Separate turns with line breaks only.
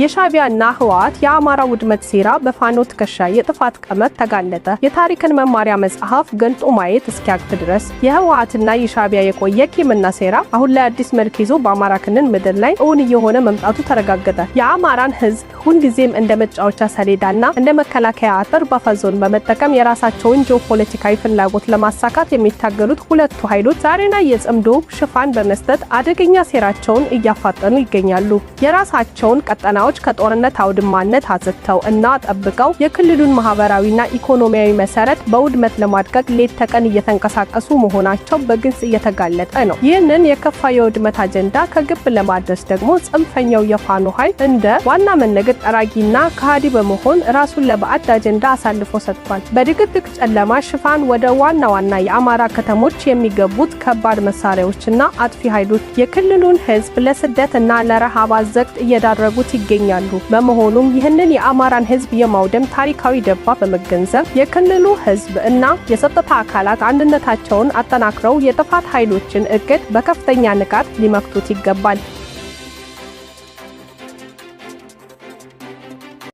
የሻዕቢያና ህወሓት የአማራ ውድመት ሴራ በፋኖ ትከሻ የጥፋት ቀመር ተጋለጠ። የታሪክን መማሪያ መጽሐፍ ገልጦ ማየት እስኪያቅት ድረስ የህወሓትና የሻዕቢያ የቆየ ቂምና ሴራ አሁን ላይ አዲስ መልክ ይዞ በአማራ ክልል ምድር ላይ እውን እየሆነ መምጣቱ ተረጋገጠ። የአማራን ህዝብ ሁልጊዜም እንደ መጫወቻ ሰሌዳና እንደ መከላከያ አጥር buffer zone በመጠቀም የራሳቸውን ጂኦፖለቲካዊ ፍላጎት ለማሳካት የሚታገሉት ሁለቱ ኃይሎች ዛሬ ላይ የጽምዶ ሽፋን በመስጠት አደገኛ ሴራቸውን እያፋጠኑ ይገኛሉ። የራሳቸውን ቀጠናዎች ከጦርነት አውድማነት አጽድተው እና ጠብቀው የክልሉን ማህበራዊና ኢኮኖሚያዊ መሰረት በውድመት ለማድቀቅ ሌት ተቀን እየተንቀሳቀሱ መሆናቸው በግልጽ እየተጋለጠ ነው። ይህንን የከፋ የውድመት አጀንዳ ከግብ ለማድረስ ደግሞ ጽንፈኛው የፋኖ ኃይል እንደ ዋና መንገድ ጠራጊና ከሃዲ በመሆን ራሱን ለባዕድ አጀንዳ አሳልፎ ሰጥቷል። በድቅድቅ ጨለማ ሽፋን ወደ ዋና ዋና የአማራ ከተሞች የሚገቡት ከባድ መሳሪያዎችና አጥፊ ኃይሎች የክልሉን ህዝብ ለስደት እና ለረሃብ አዘቅት እየዳረጉት ይገኛሉ። በመሆኑም ይህንን የአማራን ህዝብ የማውደም ታሪካዊ ደባ በመገንዘብ የክልሉ ህዝብ እና የጸጥታ አካላት አንድነታቸውን አጠናክረው የጥፋት ኃይሎችን እቅድ በከፍተኛ ንቃት ሊመክቱት ይገባል።